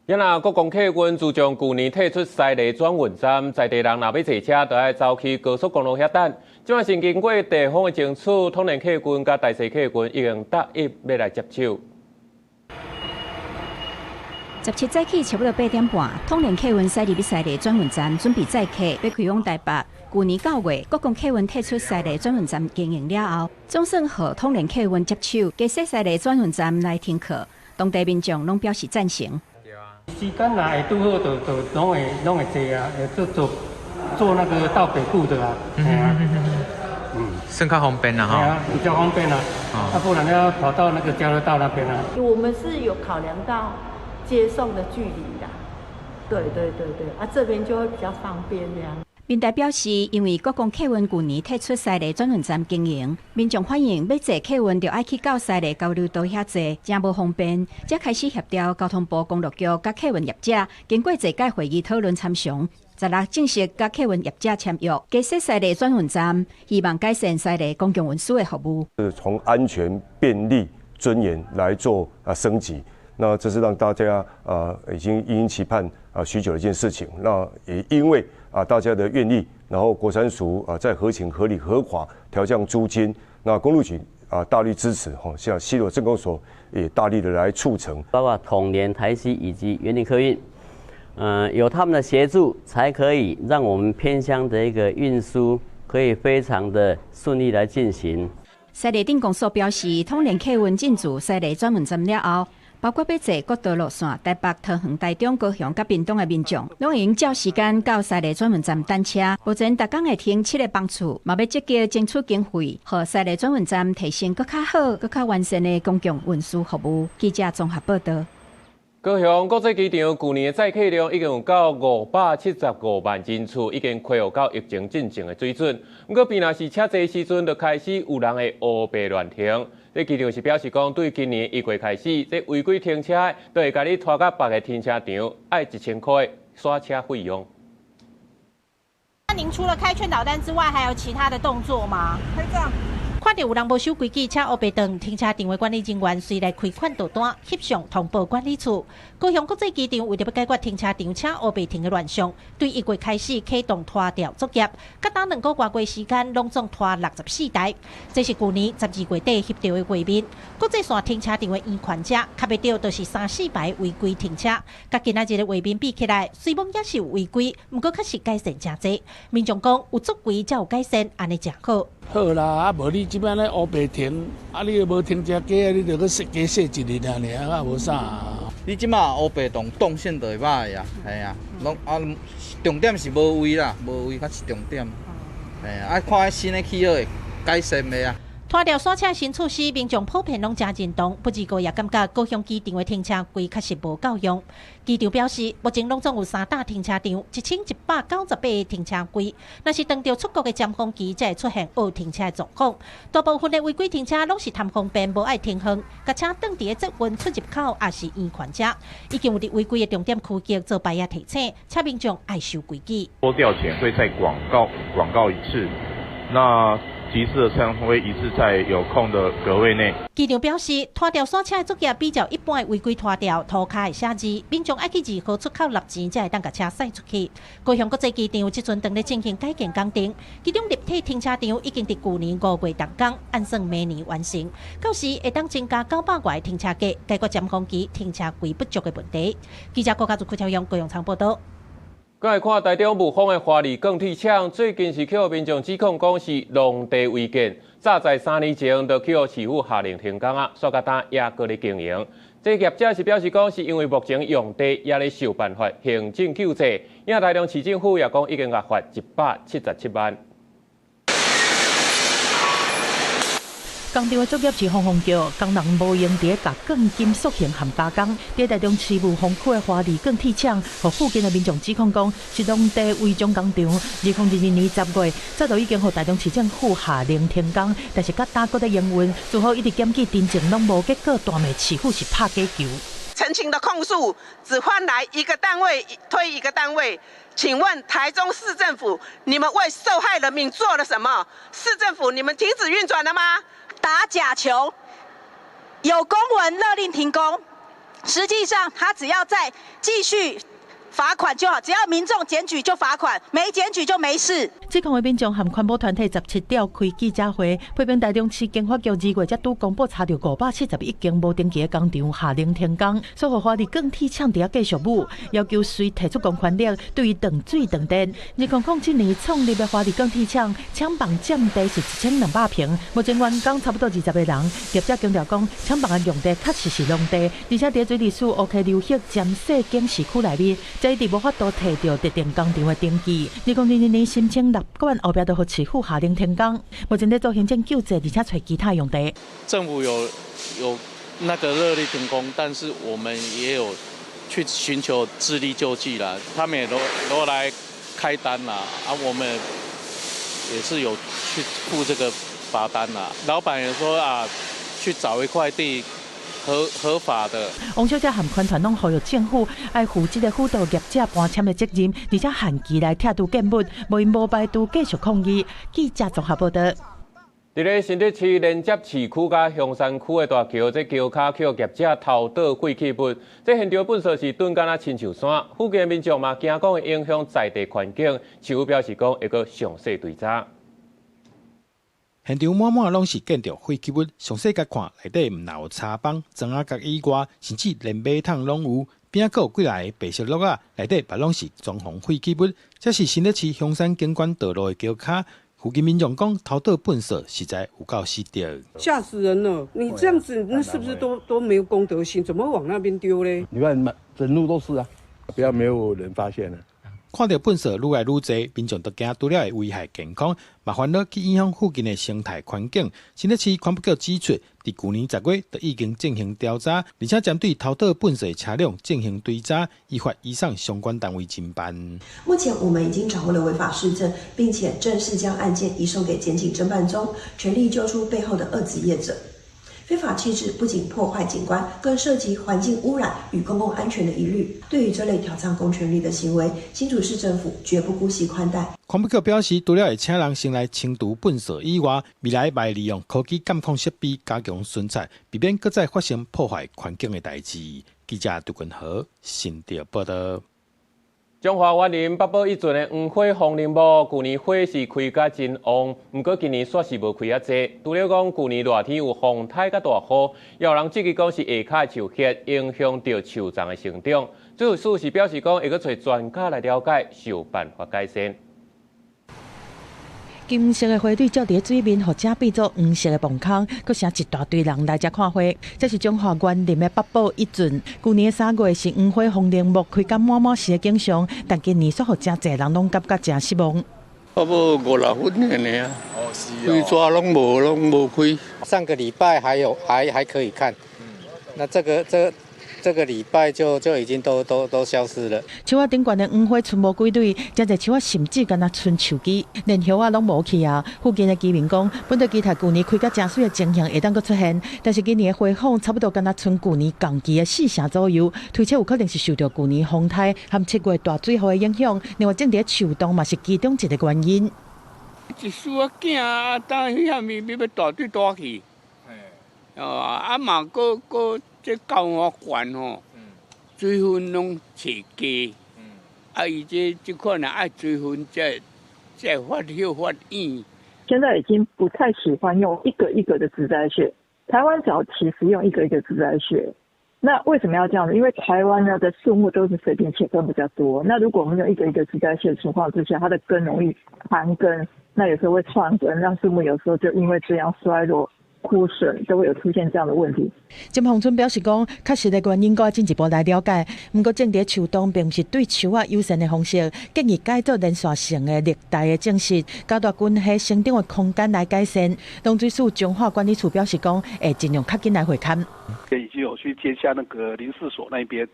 抑若國光客運自從舊年退出西螺轉運站，在地人若欲坐車，就愛走去高速公路遐等。這擺是經過地方的爭取，統聯客運佮台西客運已經答應欲來接手。17早起差不多8點半，統聯客運駛入去西螺轉運站，準備載客欲開往台北。舊年9月，國光客運退出西螺轉運站經營了後，總算予統聯客運接手，加設西螺轉運站來停客，當地民眾攏表示贊成。時間若會拄好，就攏會坐啊，會坐那個到北部的啊，啊，算較方便啦，吼。啊，比較方便啦，啊，不然要跑到那個交流道那邊啊。我們是有考量到接送的距離啦，對對對對，啊，這邊就會比較方便這樣。民代表示，因為國光客運舊年退出西螺轉運站經營，民眾反映欲坐客運就愛去到西螺交流道遐坐，誠無方便。才開始協調交通部公路局佮客運業者，經過濟屆會議討論參詳，16正式佮客運業者簽約，加設西螺轉運站，希望改善西螺公共運輸的服務。是從安全、便利、尊嚴來做升級。那這是讓大家已經殷殷期盼許久的一件事情。那也因為大家的願意，然後國產署在合情合理合法調降租金，那公路局大力支持，像西螺鎮公所也大力的來促成，包括統聯、台西以及員林客運，有他們的協助，才可以讓我們偏鄉的一個運輸可以非常的順利來進行。西螺鎮公所表示，統聯客運進駐西螺轉運站了後，包括欲坐國道路線、台北、桃園、台中、高雄佮屏東的民眾，攏會用照時間到西螺轉運站等車。目前逐工會停7個班次，嘛欲積極爭取經費，予西螺轉運站提升閣較好、閣較完善的公共運輸服務。記者綜合報導。高雄國際機場舊年的載客量已經有到575萬人次，已經恢復到疫情進前的水準。毋過，邊若是車濟時陣，就開始有人會烏白亂停。這機場是表示講，對今年1月開始，這違規停車都會共你拖到別个停車場，愛1000塊的刷車費用。那您除了開勸導單之外，還有其他的動作嗎？開帳。看著有人無守規矩，車烏白轉，停車場的管理人員隨來開勸導單，翕相通報管理處。高雄國際機場為著欲解決停車場車烏白停的亂象，對1月開始啟動拖吊作業，佮當2個外月時間，攏總拖64台。這是舊年12月底翕著的畫面。國際線停車場的圓環遮，較袂著就是三四排違規停車。佮今仔日的畫面比起來，雖罔也是有違規，毋過確實改善誠濟。民眾講有作為才有改善，按呢誠好。好啦，啊無你這擺咧烏白停，啊你又無停車格，你著閣踅加踅一日爾爾，啊無啥。你這擺烏白動動線就會歹啊，係啊，攏啊重點是無位啦，無位較是重點。係啊，啊看新的起好會改善袂啊？拖吊煞車新措施，民眾普遍攏誠認同，不過也感覺高雄機場的停車櫃確實無夠用。機場表示，目前攏總有三搭停車場，1198個停車櫃，若是當著出國的尖峰期，才會出現烏停車的狀況。大部分的違規停車攏是貪方便，無愛停遠，共車轉佇咧捷運出入口，抑是圓環遮，已經有佇違規的重點區域做牌仔提醒，請民眾愛守規矩。拖吊前會再廣告廣告一次，那集市的車會一次在有空的格位內。機場表示，拖吊煞車的作業比較一般的違規拖吊，塗跤會寫字，民眾愛去2號出口納錢，才會當共車駛出去。高雄國際機場這陣正咧進行改建工程，其中立體停車場已經佇舊年5月動工，按算明年完成。到時會當增加900外停車格，解決尖峰期停車櫃不足的問題。記者郭家祖、柯超勇高雄場報導。閣來看台中霧峰的華麗鋼鐵廠，最近是去予民眾指控講是農地違建，早在3年前就去予市府下令停工啊，煞到今猶閣咧經營。這業者是表示講，是因為目前用地猶咧想辦法行政救濟，因為台中市政府也講已經共罰177萬。工廠的作業是轟轟叫，工人無閒佇咧共鋼筋塑形和加工。佇台中市霧峰區的華麗鋼鐵廠，予附近的民眾指控講是農地違章工廠。2022年10月，早就已經予台中市政府下令停工，但是佮今閣咧營運，似乎一直檢舉陳情攏無結果，大罵市府是拍假球。陳情的控訴只換來一個單位推一個單位，請問台中市政府，你們為受害人民做了什麼？市政府，你們停止運轉了嗎？打假球，有公文勒令停工，實際上他只要再繼續罰款就好，只要民眾檢舉就罰款，沒檢舉就沒事。指控的民眾和環保團體17召開記者會，批評台中市經發局2月才拄公布查著571間無登記的工廠下令停工，煞予華麗鋼鐵廠佇遐繼續舞，要求隨提出公權力對伊斷水斷電。2007年創立的華麗鋼鐵廠，廠房佔地是1200坪，目前員工差不多20個人。業者強調講，廠房的用地確實是農地，而且佇水利署烏溪流域尖細警示區內面，這一直無法度提著特定工廠的登記。2022年申請納管，後壁就予市府下令停工。目前咧做行政救濟，而且揣其他用地。政府有那個勒令停工，但是我們也有去尋求自力救濟啦。他們也都來開單啦，啊，我們也是有去付這個罰單啦。老闆也說啊，去找一塊地。合法的。王小姐和環團攏呼籲政府愛負這个輔導業者搬遷的責任，而且限期來拆除建物，無𪜶無排除繼續抗議。記者綜合報導。佇咧新竹市連接市區佮香山區的大橋，這橋跤予業者偷倒廢棄物，這現場糞埽是頓敢若親像山。附近民眾嘛驚講會影響在地環境，市府表示講會閣詳細追查。現場滿滿攏是建築廢棄物，詳細共看，內底毋但有柴枋、磚仔角以外，甚至連馬桶攏有。邊仔閣有幾來個白色橐仔，內底嘛攏是裝潢廢棄物。這是新竹市香山景觀道路的橋跤，附近民眾講偷倒糞埽實在有夠失德。嚇死人了！你這樣子，那是不是都沒有公德心？怎麼會往那邊丟嘞？你看，滿整路都是啊，不要沒有人發現了。看著糞埽愈來愈濟，民眾都驚除了會危害健康，嘛煩惱去影響附近的生態環境。新北市環保局指出，佇舊年10月就已經進行調查，而且針對偷倒糞埽車輛進行追查，依法移送相關單位偵辦。目前我們已經掌握了違法事證，並且正式將案件移送給檢警偵辦中，全力揪出背後的惡質業者。非法棄置不僅破壞景觀，更涉及環境污染與公共安全的疑慮。對於這類挑戰公權力的行為，新竹市政府絕不姑息寬待。環保局表示，除了會請人先來清除糞埽以外，未來會利用科技監控設備加強巡查，避免閣再發生破壞環境的代誌。記者杜君和新竹報道。彰化員林北堡一陣的黃花風鈴木，舊年花是開甲真旺，毋過今年煞是無開遐濟。除了講舊年熱天有風颱佮大雨，也有人質疑講是下跤的樹葉影響著樹叢的成長。水署是表示講會閣揣專家來了解，想辦法改善。金色的花蕊照佇水面，予遮變做黃色的磅空，閣成一大堆人來遮看花。這是彰化員林的北堡一陣。舊年3月是黃花風鈴木開甲滿滿時的景象，但今年煞予誠濟人攏感覺誠失望。差不多五六分爾啊，規逝攏無，攏無開。上個禮拜還有，還可以看，那這個禮拜就已經都消失了。樹仔頂懸的黃花賰無幾蕊，誠濟樹仔甚至干焦賰樹枝，連葉仔攏無去啊。附近的居民講，本來期待舊年開甲誠媠的情形會當閣出現，但是今年的花粉差不多干焦賰舊年仝期的四成左右，推測有可能是受著舊年風颱和7月大水雨的影響。另外，種佇樹洞嘛是其中一個原因。一樹仔囝啊，當遐物欲大水大去，哦，啊嘛，閣閣。這高我懸吼，水分攏揣低，啊，伊這款啊愛水分才發葉發軟。現在已經不太喜歡用一個一個的植栽穴。台灣早期是用一個一個植栽穴，那為什麼要這樣子？因為台灣呢的樹木都是隨便切割比較多。那如果我們用一個一個植栽穴的情況之下，它的根容易盤根，那有時候會串根，讓樹木有時候就因為這樣衰弱。枯損都會有出現這樣的問題。金鴻春表示講，確實的原因，閣愛進一步來了解。毋過種佇樹洞並毋是對樹仔友善的方式，建議改做連續性的綠帶的種植，加大根系生長的空間來改善。農水署彰化管理處表示講，會盡量較緊來會勘。已經有去接洽那個林試所那邊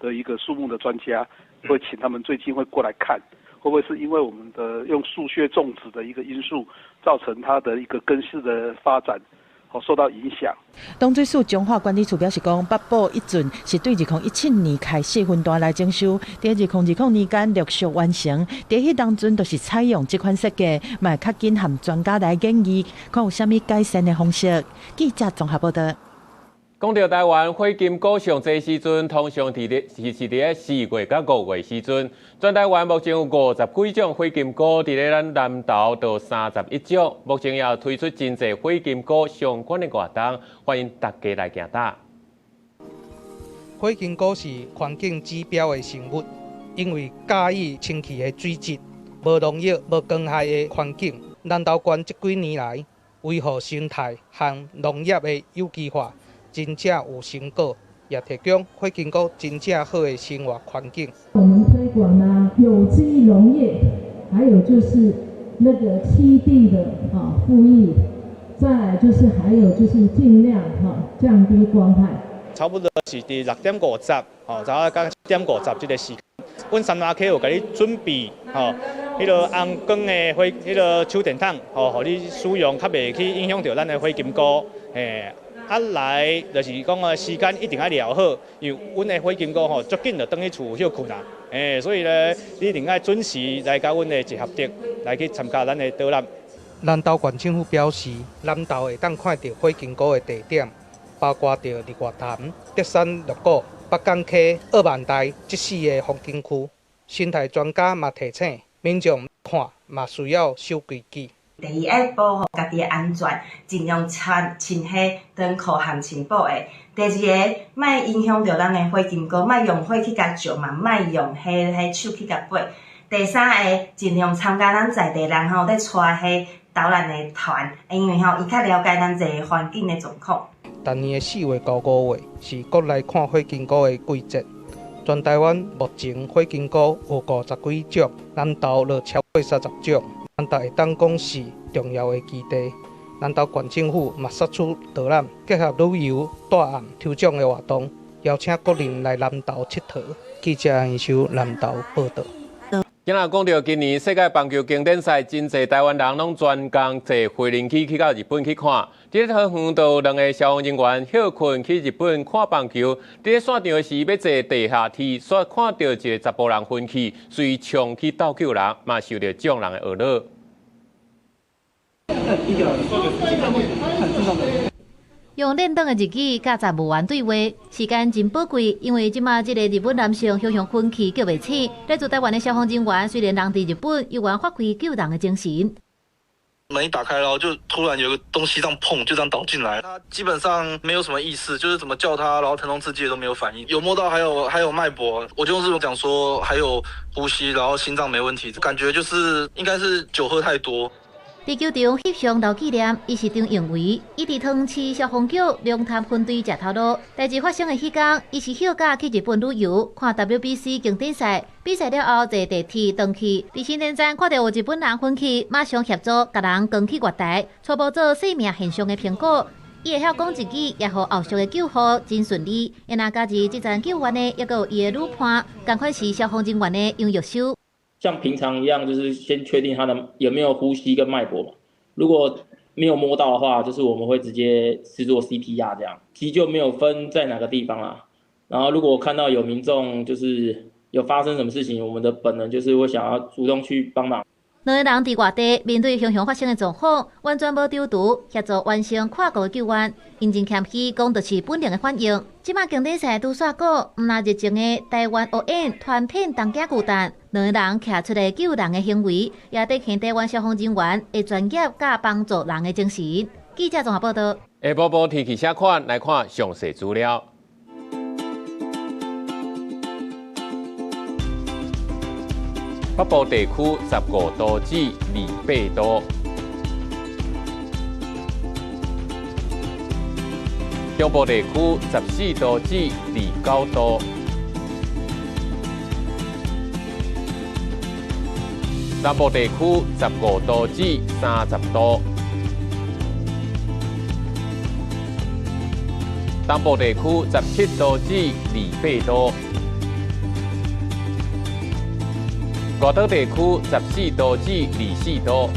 的一個樹木的專家，會請他們最近會過來看，會不會是因為我們的用樹穴種植的一個因素，造成它的一個根系的發展受到影響。農水署彰化管理處表示講，北堡一圳是對2017年開始分段來徵收，佇2020年間陸續完成。佇彼當陣就是採用這款設計，嘛會較緊和專家來研議，看有啥物改善的方式。記者綜合報道。講著台灣火金姑上濟時陣，通常佇咧是佇咧4月佮5月時陣。全台灣目前有50幾種火金菇，佇咧咱南投就31種。目前也推出真濟火金菇相關的活動，歡迎大家來行搭。火金菇是環境指標的生物，因為佮意清氣的水質、無農藥、無光害的環境，南投縣這幾年來維護生態和農業的有機化。真正有成果，也提供火金菇真正好的生活環境。我們推廣呢有機農業，還有就是那個棲地的復育，再來就是還有就是盡量降低光害。差不多是佇6點50，吼，早到7點50這個時間。阮杉林溪有共你準備，吼，彼个紅光的火，彼个手電筒，吼，予你使用，較袂去影響著咱的火金菇，嘿。啊來，就是講啊，時間一定愛抓好，因為阮的火金菇吼，足緊就轉去厝歇睏啦，所以咧，你一定愛準時來到阮的集合點來去參加咱的導覽。南投縣政府表示，南投會當看著火金菇的地點，包括著日月潭、德山鹿谷、北港溪、僫萬台這四个風景區。生態專家嘛提醒民眾看嘛需要守規矩。第一，愛保護家己的安全，盡量穿穿彼長褲和穿布的。第二个，莫影響著咱的火金菇，莫用火去共燒嘛，莫用彼手去共拔。第三个，盡量參加咱在地人吼咧帶彼導覽的團，因為吼伊較了解咱這个環境的狀況。逐年的4月到5月是國內看火金菇的季節，全台灣目前火金菇有50幾種，南投就超過30種。南投會當講是重要的基地。南投縣政府嘛殺出導覽，結合旅遊、帶案、抽獎的活動，邀請國人來南投𨑨迌。記者楊秀南投報道。今仔講到今年世界棒球經典賽，真濟台灣人攏專工坐飛輪機去到日本去看。佇咧桃園就有兩个消防人員歇睏去日本看棒球，佇咧散場的時欲坐地下梯，煞看著一个查埔人昏去，隨衝去鬥救人，嘛受著眾人的惡鬧。用練檔的日語佮站務員對話，時間真寶貴，因為這馬這个日本男性雄雄昏去叫袂醒。來自台灣的消防人員雖然人佇日本，猶原發揮救人的精神。門一打開，然後就突然有個東西這樣碰，就這樣倒進來。他基本上沒有什麼意識，就是怎麼叫他，然後疼痛刺激都沒有反應。有摸到，還有脈搏，我就是講說還有呼吸，然後心臟沒問題，感覺就是應該是酒喝太多。佇球場翕相留紀念，伊是張永維，伊佇桃園市消防局龍潭分隊食頭路。代誌發生的彼工，伊是休假去日本旅遊，看 WBC 經典賽。比賽了後，坐地鐵轉去，佇新田站看著有日本人昏去，馬上協助共人扛去月台，初步做生命現象的評估。伊會曉講日語，也予後續的救護真順利。因若加入這站救援的，猶閣有伊的女伴，仝款是消防人員的楊玉修。像平常一樣，就是先確定他的有沒有呼吸跟脈搏嘛。如果沒有摸到的話，就是我們會直接試做 CPR 這樣。急救沒有分在哪個地方啦。然後如果看到有民眾就是有發生什麼事情，我們的本能就是會想要主動去幫忙。兩个人佇外地面對熊熊發生的狀況，完全無躊躇，協助完成跨國救援。𪜶真謙虛，講就是本能的反應。這馬經典賽拄煞過，毋但熱情的台灣學院傳遍東京巨蛋，兩个人徛出來救人的行為，也體現台灣消防人員的專業佮幫助人的精神。記者綜合報道。下晡晡天氣啥款？來看詳細資料。北部地區15度至28度，中部地區14度至29度，南部地區15度至30度，東部地區17度至28度。外島地區14度至24度。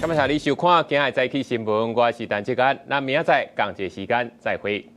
感謝你收看今日早起新聞，我是陳志安，咱明仔載仝一个時間再會。